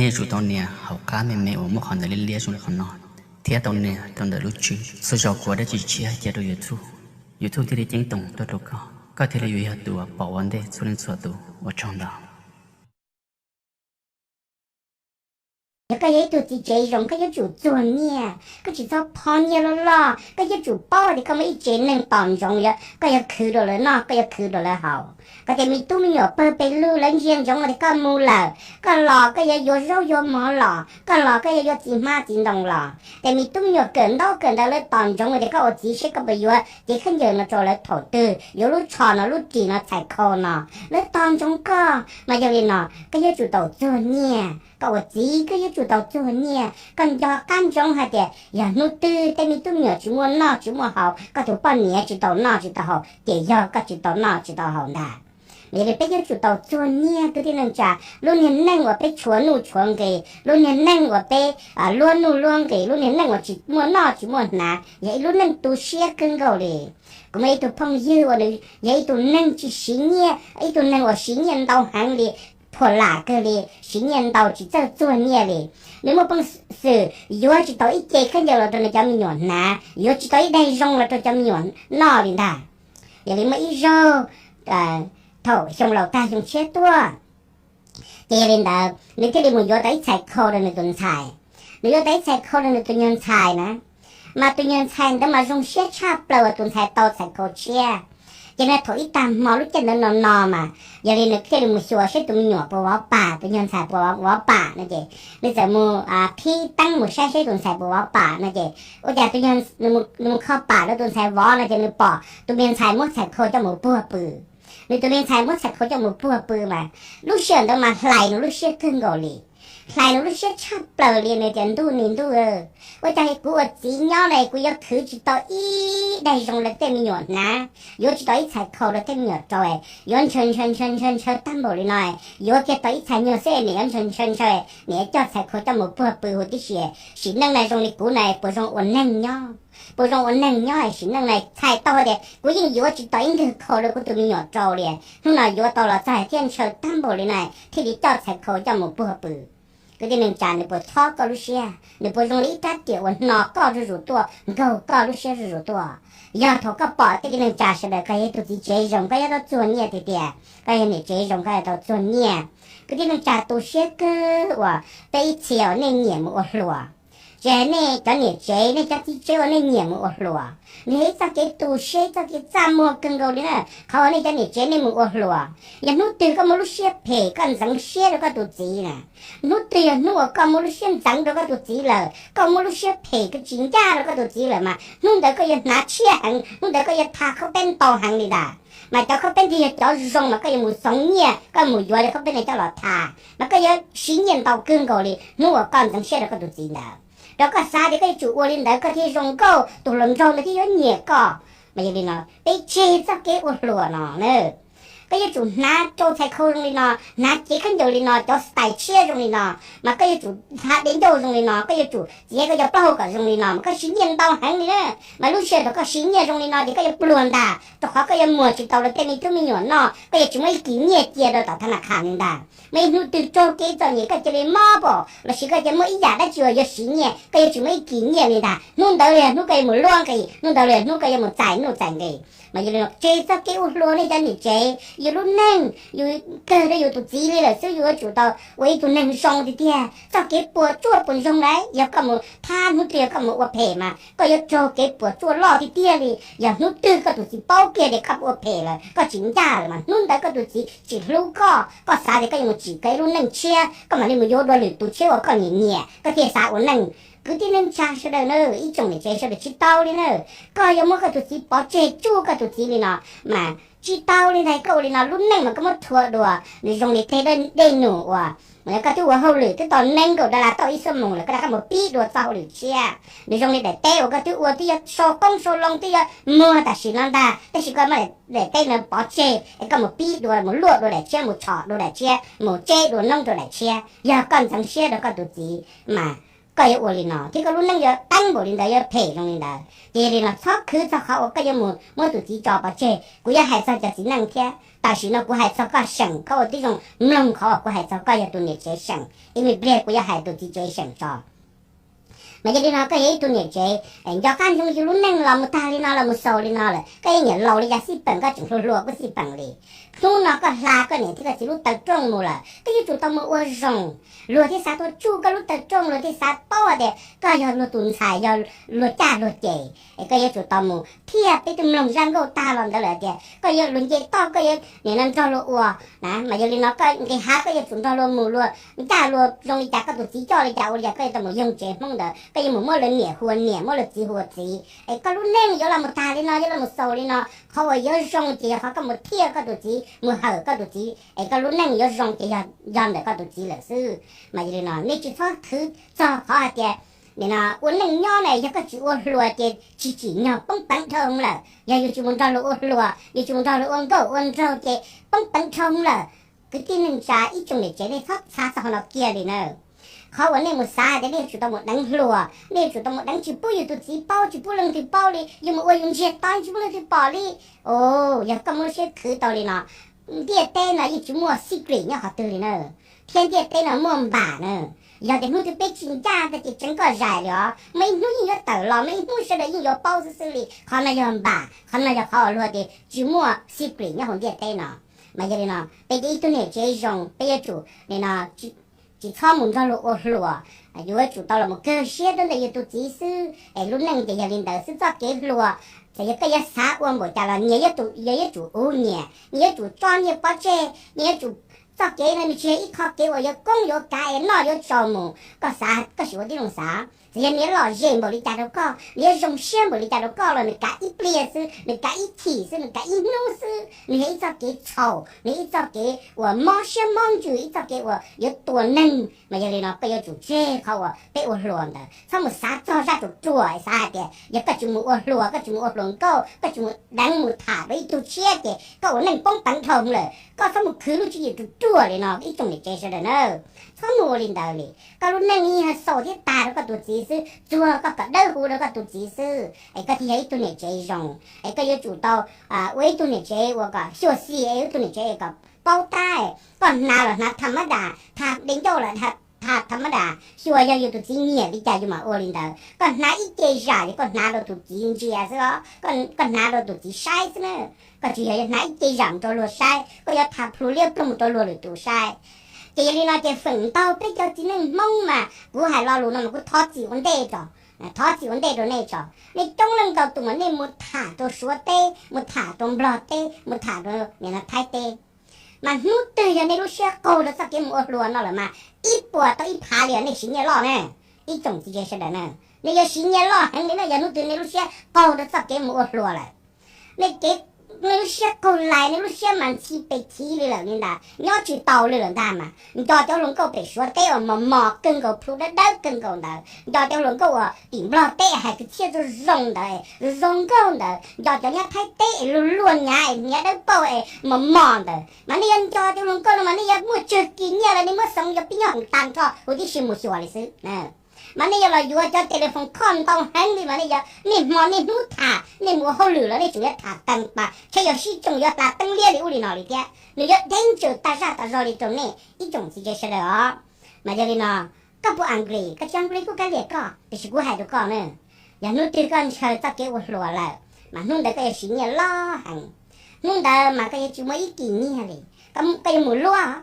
Yuav tsum tau nias hauv qab me me uas muaj qhov ntawv liab liab zoo li qhov no, thiab tau nias rau ntawm lub tswb. Txhua zaus kuv ua dab tsi tshiab cia rau YouTube, YouTube thiaj li ceeb toom tuaj rau koj, koj thiaj li yuav yog tus uas pom ua ntej txhua leej txhua tus. Ua tsaug ntau. Yog koj yog ib tug txiv tsev zoo, koj yuav tsum txuag nyiaj, koj tsis txhob phob nyiaj loj loj. Koj yuav tsum paub tias koj muaj ib tsev neeg tos ntsoov, yog koj yuav khwv rau lawv noj, koj yuav khwv rau lawv haus. Koj tej me tub me nyuam pawg pes lug lawv ntsia ntsoov tias koj mus lawm, koj los koj yuav yuav zaub yuav mov los, koj los koj yuav yuav txiv hmab txiv ntoo los. Tej me tub me nyuam kawm ntaub kawm ntawv lawv tos ntsoov tias koj ua txiv seb koj puas yuav cev khaub ncaws no rau lawv thaum twg, yuav lub tsho no lub ris no txhais khau no, lawv tos ntsoov koj. Mas yog li no koj yuav tsum tau txuag nyiaj, koj ua txiv koj yuav tsum tau txuag nyiaj. Koj nco qab ntsoov hais tias yog hnub twg tej me tub me nyuam tsis muaj noj tsis muaj haus, koj tus poj niam tsis tau noj tsis tau haus, ces yog koj tsis tau noj tsis tau haus ntag. Mas yog li peb yuav tsum tau txuag nyiaj kwv tij neej tsa. Lub niag neej uas peb tshuav nuj tshuav nqis, lub niag neej uas peb luab nuj luab nqis, lub niag neej uas tsis muaj noj tsis muaj hnav, yog ib lub neej tu siab kawg nkaus li. Kuv muaj ib tug phooj ywg uas nws yog ib tug neeg tsis siv nyiaj, ib tug neeg uas siv nyiaj ntau heev li, phuam lam kawg li, siv nyiaj ntau tsis txawj txuag nyiaj li. Nws muaj peev xwm yuav tsis tau ib ce khaub ncaws los rau nws cov me nyuam hnav, yuav tsis tau ib daig zoo los rau cov me nyuam noj li ntag. Yog li muaj ib zaug thaum xyoo laus tag xyoo tshiab tuaj, ces yog li ntawd nws thiaj li mus yuav tau ib txhais khau rau nws tus ntxhais. Nws yuav tau ib txhais khau rau nws tus nyuag ntxhais na, mas tus nyuag ntxhais ntawd mas zoo siab tshaj plaws uas tus ntxhais tau txhais khau tshiab. Ces na thaum ib tag hmo lub caij ntawd no no mas, yog li nws thiaj li mus xyuas seb tus me nyuam puas vov pam, tus nyuag ntxhais puas vov pam no ces nws txawm mus qhib teeb mus saib seb tus ntxhais puas vov pam no ces ua cas nws mus kho pam rau tus ntxhais vov no ces nws pom tus me ntxhais muab txhais khau coj mus puag pw. Nws tus me ntxhais muab txhais khau coj mus puag pw mas lub sij hawm ntawd mas hlais nws lub siab kawg nkaus li. Hlais nws lub siab tshaj plaws li, nws tias ntuj ni ntuj, ua cas kuv ua txiv nyob na kuv yuav khwv tsis tau ib daig zoo rau tej me nyuam hnav, yuav tsis tau ib txhais khau rau tej me nyuam rau, yuav ntshaw ntshaw ntshaw ntshaw ntshaw tag npaum li no, yuav kiag tau ib txhais nyuag xwb niam yuav ntshaw ntshaw ntshaw, niam coj txhais khau coj mus puag pw huv tib si. Sim neej na zoo li kuv na puas zoo ua neeg nyob, puas zoo ua neeg nyob. Sim neej na txhais tau tias kuv yeej yuav tsis tau ib nkawg khau rau kuv tus me nyuam rau li, hnub no yuav tau los txog thiaj ntshaw tag npaum li na thiaj li coj txhais khau coj mus puag pw. Kwv tij neej tsa, nws puas chob koj lub siab? Nws puas zoo li ib rab riam uas hno koj zuj zus tuaj, nkaug koj lub siab zuj zus tuaj? Yog thaum koj pom, kwv tij neej tsa sawv daws, koj yog ib tug txiv tsev zoo, koj yuav tau txuag nyiaj tiag tiag. Koj yog niam tsev zoo, koj yuav tau txuag nyiaj. Kwv tij neej tsa, tu siab kawg uas peb ib txhia uas nej nyiam mus ua hluas. Tsis hais nej cov niam tsev, nej cov txiv tsev uas nej nyiam mus ua hluas, nws yog ib txoj kev tu siab, ib txoj kev txaj muag kawg nkaus li na. Qhov uas nej cov niam tsev nej mus ua hluas, yog hnub twg koj muaj lub siab phem, koj ntxeev siab rau koj tus txiv na, hnub twg yog hnub uas koj muaj lub siab ntxeev rau koj tus txiv lawm, koj muaj lub siab phem, koj tsis ncaj rau koj tus txiv lawm mas hnub ntawd koj yuav hnav tshiab heev, hnub ntawd koj yuav tha khaub peb ntau heev li ntag. Mas cov khaub peb ntawd yog cov zoo mas koj yuav mus xoov nyiaj, koj mus yuav cov khaub peb ntawd coj los tha, mas koj yuav siv nyiaj ntau kawg nkaus li hnub uas koj ntxeev siab rau koj tus txiv ntawd. Rau koj xav tias koj yuav tsum ua li ntawd koj thiaj zoo nkauj, tus hluas nraug ntawd thiaj yuav nyiam koj. Mas yog li no peb tseg txoj kev ua hluas no na. Koj yuav tsum hnav rau txhais khau zoo li no, hnav cev khaub ncaws li no, cov style tshiab zoo li no, mas koj yuav tsum hnav dej ncauj zoo li no, koj yuav tsum txiav koj cov plaub hau kom zoo li no, mas koj siv nyiaj ntau heev li na. Mas lub sij hawm thaum koj siv nyiaj zoo li no ces koj yuav pluag ntag, rau qhov koj yuav muag tsis tau rau tej me tub me nyuam noj, koj yuav tsis muaj ib kis nyiaj cia rau tom thab naj khas li ntag. Muaj ib hnub twg raug kev txom nyem koj cia li mob pom lossis koj cia muaj ib yam dab tsi uas yuav siv nyiaj, koj yuav tsis muaj ib kis nyiaj li ntag. Hnub ntawd los yog hnub koj yuav mus luaj nqis, hnub ntawd los yog hnub koj yuav mus txais nuj txais nqis. Mas yog li no tseg txoj kev ua hluas nej cov niam tsev, yus lub neej yus kawg rau yus tus txiv li lawm xwb, yus yuav tsum tau ua ib tug neeg zoo tiag tiag. Txoj kev puas tsuaj puas ntsoog lawm, yog koj mus thab hnub twg yog koj mus ua phem mas koj yuav raug kev puas tsuaj loj tiag tiag li. Yog hnub twg koj tus txiv paub kiag tias koj ua phem lawm, koj tsis ncaj lawm mas hnub ntawd koj tus txiv tsis hlub koj, koj xav tias koj yuav mus tsim koj ib lub neej tshiab, koj mam li mus yuav dua lwm tus tshiab uas koj nyiam nyiam, koj thiaj xav ua neej. Kwv tij neej tsa sawv daws na, ib tsoom niam tsev sawv daws tsis tau li na. Koj yuav muab koj tus txiv pov tseg tsuj koj tus txiv li no mas tsis tau li ntag. Koj ua li no lub neej mas koj muab rhuav dua. Nws zoo li tej dej num uas koj twb ua hauj lwm twb tau nees nkaum dollar tauj ib xuab moos lawm, koj rov qab mus pib dua txoj hauj lwm tshiab. Nws zoo li daim teb uas koj twb ua twb yuav sau qoob sau loo twb yuav muag tam sim no ntag, tab sis koj muab daim teb no pov tseg es koj mus pib dua, mus luaj dua daim tshiab, mus tshom dua daim tshiab, mus tseb dua noob dua daim tshiab. Yog koj ntxeev siab rau koj tus txiv mas Koj yuav ua li no thiab koj lub neej yuav teeb npaum li ntawd, yuav phem zoo li ntawd. Ces yog li no txhob khwv txog qhov uas koj yuav mus muab tus txiv tso pov tseg. Kuv yuav hais txog cov txiv neej thiab, tam sim no kuv hais txog koj seem, koj ua tib zoo mloog qhov uas kuv hais txog koj yog tus niam tsev seem, ib me pliag kuv yuav hais tus txiv tsev seem tso. Mas yog li no koj yog ib tug niam tsev nco qab ntsoov yus lub neej los mus tag li no los mus xaus li no lawm, koj yeej nyiam laus li cas xij peem, koj tseem hluas hluas kuj xij peem li. Hnub no koj hla koj niam thiab koj txiv lub taw rooj mus lawm, koj yuav tsum tau mus ua zoo. Luag thiaj xav tuaj tsuj koj lub taw rooj, luag thiaj xav paub hais tias koj yog luag tus ntxhais, yog luag caj luag ces. Es koj yuav tsum tau mus thiaj peb twb mloog zaj nkauj tag los ntawd lawm tias koj yuav luag nce toj, koj yuav nim no nrog luag ua na. Mas yog li no koj nqis hav koj yuav tsum nrog luag mus, luag ncaj luag zoo li cas, koj tus txiv coj li cas ua li cas, koj yuav tau mus yoog tsev Hmoob ntawd, koj yuav mus muab luag niam hu ua niam, muab luag txiv hu ua txiv. Es koj lub neej yuav los mus tag li no, yuav los mus xaus li no, qhov uas yuav zoo ces yog qhov koj mus thiaj koj tus txiv, mus hawm koj tus txiv, es koj lub neej yuav zoo ces yog ntawm koj tus txiv lawm xwb. Mas yog li no nej tsis txhob khwv txog qhov hais tias nim no ua neej nyob na yog koj tsis ua hluas ces tsis tsim nyog, poob peev dhau lawm. Yog yus tsis mus nrog luag ua hluas, yus tsis mus nrog luag ua nkauj ua nraug ces poob peev dhau lawm. Kwv tij neej tsa ib tsoom niam tsev nej txhob xav txog qhov no kiag li na. Qhov uas nej mus xav tias nej yuav tsum tau mus deev hluas, nej yuav tsum tau mus deev tsis pub yus tus txiv paub, tsis pub leej twg paub li, yus mus ua yus ntsiag to tsis pub leej twg pom li. Yog koj muab lub siab khwv tau li no, ntiaj teb no yeej tsis muaj secret nyob qhov twg li na, thiab ntiaj teb no muaj npam na. Yog tias hnub twg peb tsis ncaj ntag ces tseev koj zais li os, muaj ib hnub yeej yuav tawm los, muaj ib hnub sawv daws yeej yuav paub xwb xwb li. Qhov no yog npam, qhov no yog qhov uas luag tias tsis muaj secret nyob hauv ntiaj teb no. Mas yog li no peb cov ib tug niam tsev zoo peb yuav tsum nim no tsis txhob mus nrog luag ua hluas, yuav tsum tau los mus kawg siab rau ntawm yus tus txiv xwb es lub neej ces yog li ntawd xwb. Txoj kev hluas, txawm yog koj yuav xav ua npaum cas los nyias yuav tsum uv nyias, nyias yuav tsum tso nyias pov tseg, nyias yuav tsum, txoj kev no nws tsis yog ib qho kev uas yuav koob yuav kav es noj yuav tsau mus, koj xav koj sim ua tib zoo xav. Txawm yog nws yuav lom zem npaum li cas rau koj, nws yuav zoo siab npaum li cas rau koj los nws kav ib pliag xwb, nws kav ib chim xwb, nws kav ib hnub xwb, nws yog ib txoj kev txhaum, nws yog ib txoj kev uas mob siab mob ntsws, ib txoj kev uas yuav tua neeg. Mas yog li no koj yuav tsum tseg qhov uas peb ua hluas ntawd, txhob mus xav txog zaj ruam ruam, xav hais tias yog koj tsis mus ua hluas, koj tsis mus ua hluas nkauj, koj tsis mus deev mus tham rau ib tug tshiab ces koj ua neej poob peev dhau lawm. Koj txhob mus khwv lub tswv yim ruam ruam li no ib tsoom niam tsev sawv daws na. Txhob mus ua li ntawd li, koj lub neej yeej yog xaus thiab tag rau koj tus txiv xwb, txuag koj kom dawb huv rau koj tus txiv xwb. Es koj thiaj yog ib tug niam tsev zoo, es koj yuav tsum tau ua ib tug niam tsev uas kom xyuam xim, es ua ib tug niam tsev kom paub tab. Koj hnav los hnav tham mab das, tham de ncauj los tham tham mab das, xyuas yog yus tus txiv nyiam li cas yus mam ua li ntawd. Koj hnav ib ce zam ces koj hnav rau tus txiv ntsia xwb os, koj hnav rau tus txiv saib xwb na. Koj tsis yog yuav hnav ib ce zam mus rau luag saib, koj yuav tham plhu liab ploog mus rau luag lwm tus saib. Ces yog li no ces feem ntau peb cov txiv neej Hmoob mas kuv hais lo lus no mas kuv thov txim ua ntej tso, thov txim ua ntej rau nej tso. Nej coob leej ntau tus mas nej mus tham rau Suav teb, mus tham rau Nplog teb, mus tham rau nim no Thaib teb, mas hnub twg yog nej lub siab qaug rau txoj kev mus ua hluas no lawm mas ib puas tau ib phav li os, nej siv nyiaj loj ne. Ib tsoom txiv tsev sawv daws na, nej yuav siv nyiaj loj heev li na yog hnub twg nej lub siab qaug rau txoj kev mus ua hluas lawm. Nej kev, nej lub siab qaug lais, nej lub siab mas ntxhi pes chiv li lawm li ntag, nyob tsis tau li lawm ntag mas nco cov hluas nkauj pem Suav teb uas mos mos kawg nkaus, plhu dawb dawb kawg nkaus ntawd, nco cov hluas nkauj uas tim Nplog teb hais kwv txhiaj zoo zoo ntawd, zoo nkauj ntawd, nco cov nyob Thaib teb es luag luag nyav es nyav dawb paug es mos mos ntawd, mas nej yuav nco cov hluas nkauj no mas nej yuav muaj tsawg kis nyiaj los nej muab xeev yog pib nyob hoom tag nrho huv tib si mus xyuas li xwb. Mas nej yuav los yuav cov telephone call ntau heev li mas nej yuav niaj hmo niaj hnub tham, nej mus ua hauj lwm los nej tseem yuav tham teeb pas, ntshe yog sib tsoo yuav hla teeb liab li ub li no li thiab, nws yuav danger tag zaj tag zog li rau nej ib tsoom txiv tsev sawv daws os. Mas yog li no, koj puas English? Koj tsis English kuj kav liam koj, tiam sis kuv hais rau koj na, yog hnub twg koj ntshaw txoj kev ua hluas lawm, mas hnub ntawd koj yuav siv nyiaj loj heev. Hnub ntawd mas koj yuav tsis muaj ib kis nyiaj li. Koj yuav mus luab,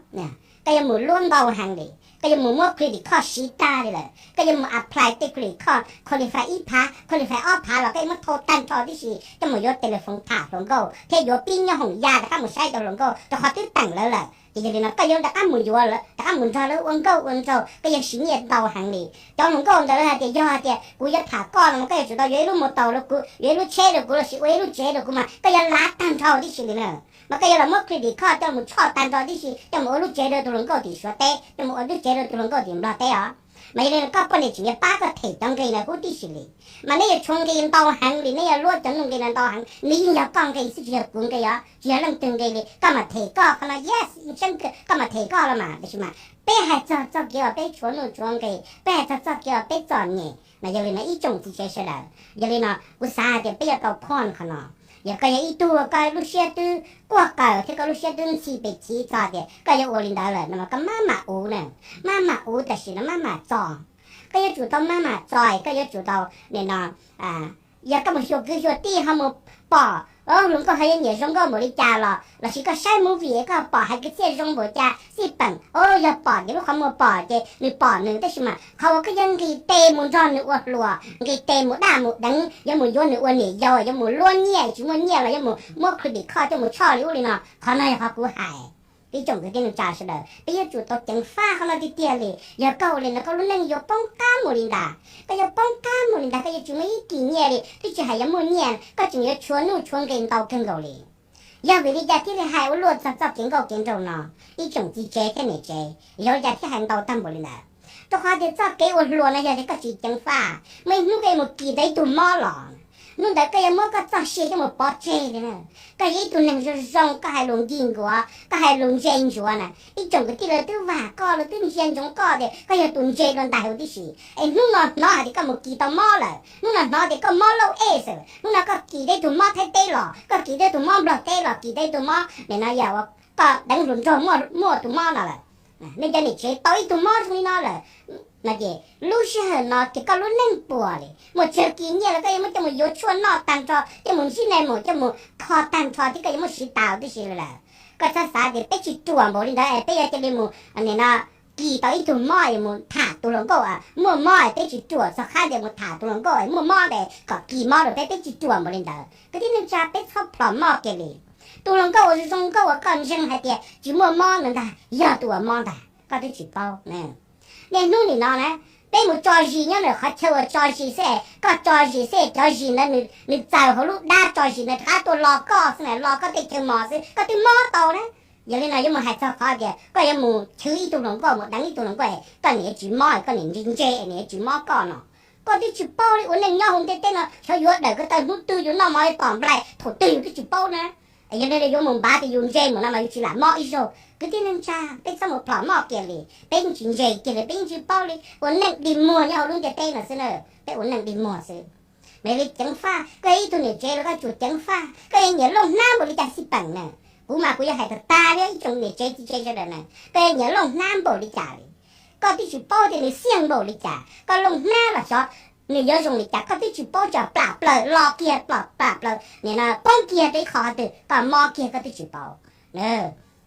koj yuav mus luab ntau heev li, koj yuav mus muab credit card siv tag li lawm, koj yuav mus apply tej credit card, qualify ib phav, qualify ob phav los koj yuav muab thau tag nrho tib si coj mus yuav telephone tham hluas nkauj thiab yuav pib nyob hoom ya rov qab mus saib cov hluas nkauj rau qhov twb teem lawv lawm. Ces yog li no koj yuav rov qab mus yuav lawv, rov qab mus nrog lawv ua nkauj ua nraug, koj yuav siv nyiaj ntau heev li. Cov hluas nkauj ntawd lawv hais tias yog hais tias kuv yuav tham koj no mas koj yuav tsum tau yuav ib lub mos taus rau kuv, yuav ib lub tsheb rau kuv lossis ua ib lub tsev rau kuv mas koj yuav lav tag nrho tib si li na. Mas koj yuav los muab credit card coj mus tshoj tag nrho tib si coj mus ua lub tsev rau tus hluas nkauj tim Suav teb, coj mus ua lub tsev rau tus hluas nkauj tim Nplog teb os. Mas yog li no koj poj niam tseem yuav pab koj them cov nqe ntawd huv tib si li. Mas neb yuav tshuav nqe ntau heev li, neb yuav luab cov nuj nqe ntau heev, nws yeej yog koj nqe xwb, tsis yog kuv nqe os, tsis yog leej twg nqe li. Koj mam them koj qhov no, yes, koj mam them koj los mas, tab sis mas peb hais txog txoj kev uas peb tshuav nuj tshuav nqe, peb hais txog txoj kev uas peb txom nyem mas yog li no ib tsoom txiv tsev sawv daws, yog li no kuv xav hais tias peb yuav tau phoj qhov no. Yog koj yog ib tug koj lub siab twb quaj qawm thiab koj lub siab twb ntxhi pes chiv txog tias koj yuav ua li ntawd lawm no mas koj maj mam uv na, maj mam uv tam sim no maj mam txo. Koj yuav tsum tau maj mam txo, koj yuav tsum tau nim no, yog koj mus xyuas kwv xyuas tij ho mus pom hluas nkauj ho yuav nyiam zoo nkauj npaum li cas los lossis koj saib movie koj pom hais kwv txhiaj zoo npaum cas xij peem, o, yog pom ces lub qhov muag pom ces nws pom nws, tab sis mas qhov uas koj yuav nqis tes mus nrog nws ua hluas, nqis tes mus daj mus deev, yuav mus yuav nws ua niam yau, yuav mus luab nyiaj tsis muaj nyiaj los yuav mus muab credit card coj mus tshoj li ub li no, qhov no yog qhov kuv hais. Ib tsoom kwv tij neej tsa sawv daws, peb yuav tsum tau ceev faj qhov no tiag tiag li. Yog koj ua li no koj lub neej yuav poob qab mus li ntag, koj yuav poob qab mus li ntag, koj yuav tsis muaj ib kis nyiaj li, twb tsis hais yuav muaj nyiaj, koj tseem yuav tshuav nuj tshuav nqe ntau kawg nkaus li. Yog vim li cas thiaj li hais ua luaj txog txoj kev nkauj kev nraug no, ib tsoom txiv tsev thiab niam tsev? Yog li cas thiaj hais ntau tag npaum li ntawd? Rau qhov tias txoj kev ua hluas no yog tias koj tsis ceev faj, muaj ib hnub koj yuav mus kis tau ib tug mob los, hnub ntawd koj yuav muab koj txoj sia coj mus pov tseg li na. Koj yog ib tug neeg zoo zoo, koj hais lus nkig nkuav, koj hais lus ntse ntsuav na, ib tsoom kwv tij lawv twb vam koj, lawv twb ntsia ntsoov koj tias koj yog tus ntse dua ntais huv tib si. Es hnub no hnov hais tias koj mus kis tau mob lawm, hnub no hnov tias koj mob lauj ej xwb, hnub no koj kis tau ib tug mob Thaib teb los, koj kis tau ib tug mob Nplog teb los, kis tau ib tug mob nim no yog ua koj deev hluas nraug muaj tus mob no lawm. Nej cov niam tsev tau ib tug mob zoo li no lawm no ces lub sij hawm no ces koj lub neej puas li. Muaj tsawg kis nyiaj los koj yuav muab coj mus yuav tshuaj noj tag nrho, coj mus ntsib nai maum, coj mus kho tag nrho thiab koj yuav muab siv tas huv tib si li lawm. Koj txhob xav tias peb tsis ruam npaum li ntawd es peb yuav cia li mus nim no kis tau ib tug mob es mus tham tus hluas nkauj muaj mob es peb tsis ruam txog qhov tias mus tham tus hluas nkauj es muaj mob es kom kis mob rau peb, peb tsis ruam npaum li ntawd. Kwv tij neej tsa, peb txhob plhom mob kiag li. Tus hluas nkauj uas zoo nkauj uas koj ntseeg hais tias tsis muaj mob ntawd ntag yog tus uas mob ntag, koj twb tsis paub. Niaj hnub nim no na, peb mus tso zis nyob ntawm qhov chaw uas tso zis xwb, koj tso zis xwb, cov zis ntawd nws txaws hauv lub dab tso zis ntawd rov qab tuaj lo koj xwb na, lo koj tej chaw mos xwb, koj twb mob tau na. Yog li no yuav mus hais txog qhov tias koj yuav mus chwv ib tug hluas nkauj, mus deev ib tug hluas nkauj, koj niam yuav tsis mob, koj niam ntse ntse niam yuav tsis mob koj no, koj twb tsis paub li. Ua neej nyob hauv ntiaj teb no xyov yuav dawm ko taw hnub twg, yuav noj mov li tom nplai thaum twg yus twb tsis paub na. Yog li yuav mus npav tias yus ntse mus no mas yus tsis lam mob ib zaug. Kwv tij neej tsa, peb txhob mus plhom mob kiag li, peb yeej tsis ntse kiag li, peb yeej tsis paub li. Ua neej dig muag nyob hauv lub ntiaj teb no xwb na, peb ua neej dig muag xwb. Mas yog li ceev faj, koj yog ib tug niam tsev los koj tsum ceev faj. Koj yuav nyiam looj hnab npaum li cas xij peem na, kuv mas kuv yuav hais tag tag li ib tsoom niam tsev txiv tsev sawv daws na, koj yuav nyiam looj hnab npaum li cas li, koj twb tsis paub tias nws xiaj npaum li cas, koj looj hnab los xyov nws yuav zoo li cas koj twb tsis paub, tsam plam plaws lo kiag, plam plaws nim no poob kiag rau ib qho twg, koj mob kiag koj twb tsis paub.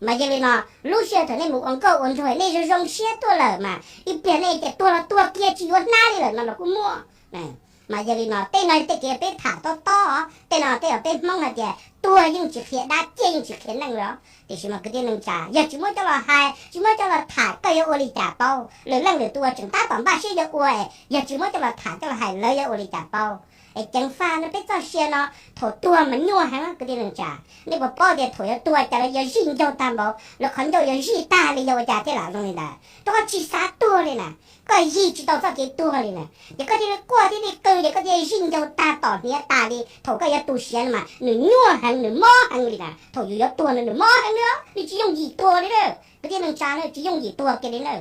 Mas yog li no, lub sij hawm thaum nej mus ua nkauj ua nraug nej zoo zoo siab tuaj lawm mas ib pliag nej tias tuag los tuag kiag tsis yuav hnab li lawm no los kuj muaj. Mas yog li no tej no tej kev peb tham tob tob, tej no tej uas peb Hmoob hais tias tuag yeej tsis qhia dab, ciaj yeej tsis qhia neej li. Tiam sis mas kwv tij neej tsa, yog tsis muab coj los hais, tsis muab coj los tham koj yuav ua li cas paub? Lwm leej lwm tus uas tseem tab tom npaj siab yuav ua, yog tsis muab coj los tham coj los hais lawv yuav ua li cas paub? Es ceev faj no, peb txoj sia no thaum tuag mas nyuaj heev kwv tij neej tsa. Nej puas paub tias thaum yuav tuag cas lawv yuav zij ncaug tag npaum, lawv qhov ncauj yuav zij tag li, yog ua cas thiaj lam zoo li ntawd? Rau qhov tsis xav tuag li na, koj yig tsis tau txoj kev tuag li na, ces koj thiaj li quaj thiaj li qw, ces koj thiaj zij ncaug tag tom hniav tas li. Thaum koj yuav tu siav no mas nws nyuaj heev, nws mob heev li na. Thaum yus yuav tuag no nws mob heev li, nws tsis yooj yim tuag li na. Kwv tij neej tsa, tsis yooj yim tuag kiag li na.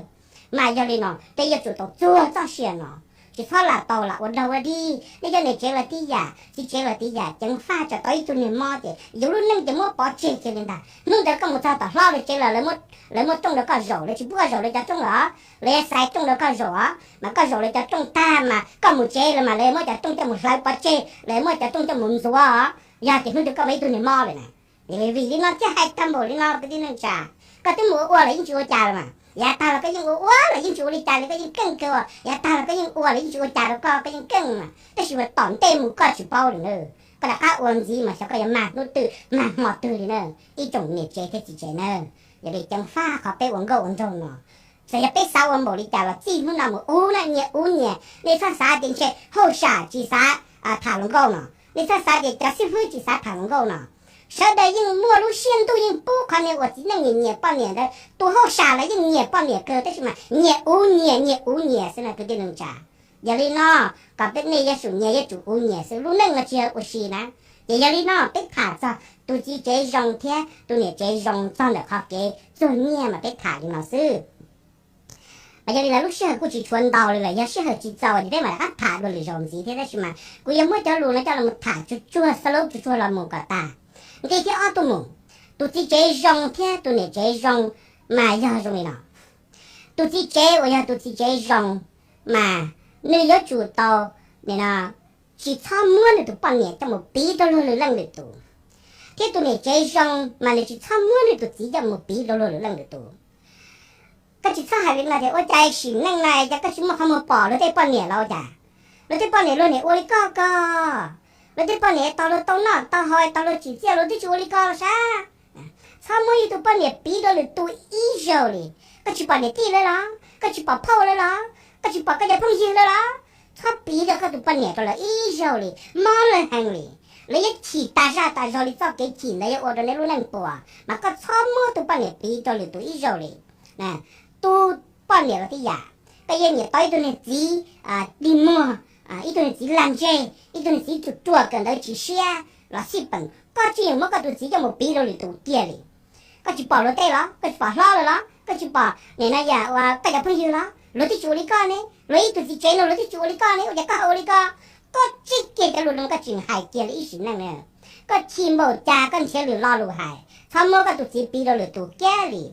Mas yog li no peb yuav tsum tau txuag txoj sia no, tsis txhob lam tau lam ua dog ua dig. Nej cov niam tsev los tib yam, txiv tsev los tib yam, ceev faj tsam tau ib tug niag mob ces yus lub neej ces muab pov tseg kiag li ntag. Hnub ntawd koj mus txog tom hlob lawv tsev los lawv muab rooj rau koj zaum, lawv tsis pub koj zaum lawv cov rooj los, lawv yuav xaiv rooj rau koj zaum os. Mas koj zaum lawv cov rooj tag mas koj mus tsev lawm mas lawv yuav muab cov rooj coj mus hlawv pov tseg, lawv yuav muab cov rooj coj mus ntxuav os. Yog ces hnub twg koj mus ib tug niag mob lawm na. Vim li no thiaj hais tag npaum li no kwv tij neej tsa. Koj twb mus ua ua los yeej tsis ua cas los mas, yav tag los koj yeej ua ua los yeej tsis ua li cas li, koj yeej keej kawg. Yav tag los koj yeej ua los yeej tsis ua cas rau koj, koj yeej keej mas, tab sis mas tom ntej mus koj tsis paub li na. Koj rov qab ua ntxiv mas xyov koj yuav mag hnub twg mag hmo twg li na, ib tsoom niam tsev thiab txiv tsev na. Yog li ceev faj qhov peb ua nkauj ua nraug no, txawm yog peb xav ua npaum li cas los txij hnub no mus ua na, nyias ua nyias. Nej txhob xav tias ntshe hauj sam tsis xav tham hluas nkauj no, nej txhob xav tias cov xib fwb tsis xav tham hluas nkauj no. Sawv daws yeej muaj lub siab ntuj yeej pub qhov niag uas txiv neej nyiam nyiam poj niam ntawd, tus hauj sam los yeej nyiam poj niam kawg, tab sis mas nyiam uv nyiam nyiam uv nyiam xwb no kwv tij neej tsa. Yog li no, kom peb nej yuav tsum nyiam yuav tsum uv nyiam xwb, lub neej no tsis yog ua si na. Ces yog li no peb tham txog tus txiv tsev zoo thiab tus niam tsev zoo txog ntawm qhov kev txuag nyiaj mas peb tham li no xwb. Mas yog li ntawd lub sij hawm kuj tsis tshuav ntau li lawm, yog sij hawm tsis txaus ces peb mam rov qab tham dua lwm zaus ntxiv thiab, tab sis mas kuv yuav muab cov lus no coj los tham tsuag tsuag xab laub tsuag tsuag los mus kom tag. Nqe thib ob tuaj mus, tus txiv tsev zoo thiab tus niam tsev zoo mas yog zoo li no. Tus txiv tsev uas yog tus txiv tsev zoo mas nws yuav tsum tau, nim no, tsis txhob muab nws tus poj niam coj mus piv rau luag lwm leej lwm tus, thiab tus niam tsev zoo mas nws tsis txhob muab nws tus txiv coj mus piv rau luag lwm leej lwm tus. Koj tsis txhob hais li no tias ua cas sim neej no es koj tsis muaj qhov muag pom luag tej poj niam los ua cas, luag tej poj niam luag niam ua li koj ko, luag tej poj niam tau luag tau noj tau haus, tau luag tsim txiaj, luag twb tsis ua li koj los sav. Txhob muab yus tus poj niam piv rau lwm tus ib zaug li. Koj tsis pom niam tij lawm los? Koj tsis pom phauj lawm los? Koj tsis pom koj cov phooj ywg lawm los? Txhob piv rau koj tus poj niam rau lawv ib zaug li, mob lawv heev li. Lawv yuav chim tas zaj tas zog li, txoj kev chim ntawd yuav ua rau nej lub neej puas, mas koj txhob muab tus poj niam piv rau lwm tus ib zaug li. Tus poj niam los tib yam, koj yeej nyiam tau ib tug niag txiv dig muag, ib tug niag txiv lag ntseg, ib tug niag txiv ruam ruam kawm ntawv tsis siab los xij peem, koj tsis yeem muab koj tus txiv coj mus piv rau lwm tus kiag li. Koj tsis pom luag tej los? Koj tsis pom hlob lawm los? Koj tsis pom nim no yam uas koj cov phooj ywg los? Luag twb tsis ua li koj ne, luag ib tug txiv tsev no luag twb tsis ua li koj ne, ua cas koj ho ua li koj? Koj tsis kiag cov lus no koj tseem hais kiag li ib sim neej na. Koj chim npaum cas koj nrhiav lwm lo lus hais, txhob muab koj tus txiv piv rau lwm tus kiag li.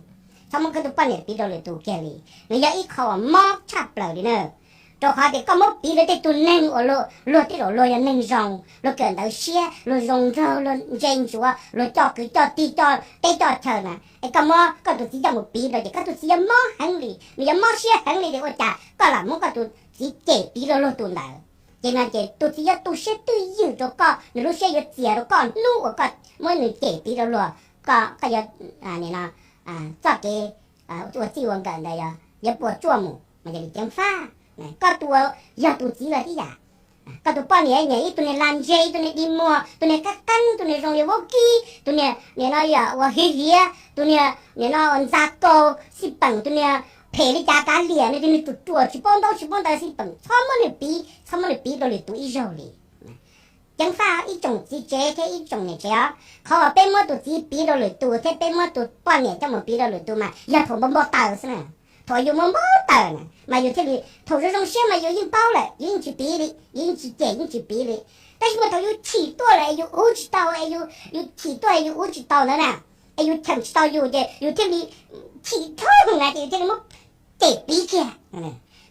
Txhob muab koj tus poj niam piv rau lwm tus kiag li. Nws yog ib qho uas mob tshaj plaws li na. Rau qhov tias koj muab piv rau tej tug neeg uas luag, luag tej zaum luag yog neeg zoo, luag kawm ntawv siab, luag zoo nraug, luag ntse ntsuav, luag coj kwv coj tij, coj teb coj chaw na, es koj muab koj tus txiv coj mus piv rau ces koj tus txiv yuav mob heev li, nws yuav mob siab heev li tias ua cas koj lam muab koj tus txiv cem piv rau luag tus ntawd. Ces no ces tus txiv yuav tu siab twj ywm rau koj, nws lub siab yuav txias rau koj hnub uas koj muab nws cem piv rau luag, koj, koj yuav, nim no, txoj kev ua txij ua nkawm ntawd yuav puas tsuaj mus. Mas yog li ceev faj, koj tus, yog tus txiv los tib yam. Koj tus poj niam nyiam ib tug niag lag ntseg, ib tug niag dig muag, tus niag qab qeeb, tus niag zoo li vaub kib, tus niag nim no yog uas hiv hiav, tus niag nim no uas ntxa kaus xij peem, tus niag phem li cas kav liam, nws tus niag ruam ruam tsis paub ntaub tsis paub ntawv xij peem, txhob muab nws piv, txhob muab nws piv rau lwm tus ib zaug li. Ceev faj ib tsoom txiv tsev thiab ib tsoom niam tsev os, qhov uas peb muab tus txiv piv rau lwm tus thiab peb muab tus poj niam coj mus piv rau lwm tus mas yog thaum npau npau taws xwb na. Thaum yus npau npau taws na mas yus thiaj li, thaum zoo zoo siab mas yus yeej paub lawm, yus yeej tsis piv li, yus yeej tsis cem yeej tsis piv li. Tab sis mas thaum yus chim tuaj lawm es yus uv tsis tau, es yus, yus chim tuaj es yus uv tsis tau ntawd na, es yus cheem tsis tau yus ces yus thiaj li chim dhau na ces yus thiaj li muab cem piv kiag.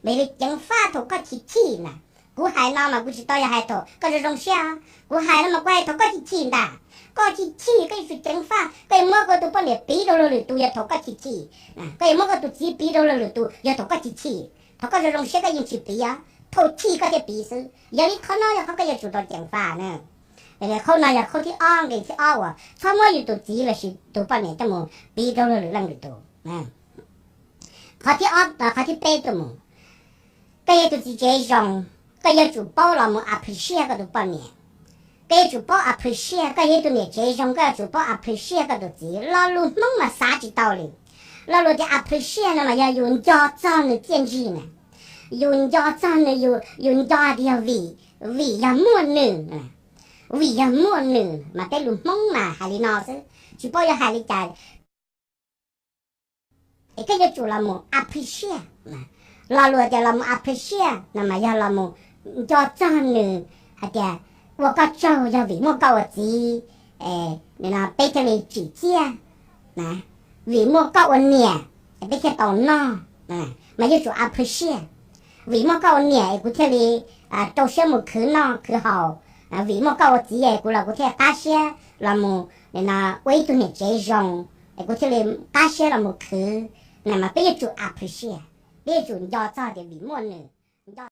Mas yog li ceev faj thaum koj chim chim na, kuv hais no mas kuv tsis tau yog hais thaum koj zoo zoo siab, kuv hais no mas kuv hais thaum koj chim chim ntag. Koj chim chim koj yuav tsum ceev faj, koj yuav muab koj tus poj niam piv rau luag lwm tus yog thaum koj chim chim, koj yuav muab koj tus txiv piv rau luag lwm tus yog thaum koj chim chim. Thaum koj zoo zoo siab koj yeej tsis piv, thaum chim koj thiaj piv xwb. Yog li qhov no yog qhov koj yuav tsum tau ceev faj na. Qhov no yog qhov thib ob, nqe thib ob uas txhob muab yus tus txiv lossis tus poj niam coj mus piv rau luag lwm leej lwm tus. Qhov thib ob, qhov thib peb tuaj mus, koj yog tus txiv tsev zoo, koj yuav tsum paub los mus appreciate koj tus poj niam. Koj yuav tsum paub appreciate, koj yog tus niam tsev zoo koj yuav tsum paub appreciate koj tus txiv. Lo lus Hmoob mas xav tsis tau li. Lo lus tias appreciate no mas yog yus nco txog nws txiaj ntsig na, yus nco txog nws, yus, yus nco tias yog vim, vim yog muaj nws, vim yog muaj nws mas peb lus Hmoob mas hais li no xwb, tsis paub yuav hais li cas. Es koj yuav tsum los mus appreciate. Lo lus tias los mus appreciate no mas yog los mus nco txog nws hais tias ua koj tsaug yog vim muaj koj ua txiv, peb thiaj li tsim txiaj, vim muaj koj ua niam, peb thiaj tau noj, mas yuav tsum appreciate. Vim muaj koj ua niam es kuv thiaj li rau siab mus khwv noj khwv haus, vim muaj koj ua txiv es kuv los kuv thiaj qab siab los mus nim no ua ib tug niam tsev zoo, es kuv thiaj li qab siab los mus khwv, na mas peb yuav tsum appreciate, peb yuav tsum nco txog tias vim muaj nws, nco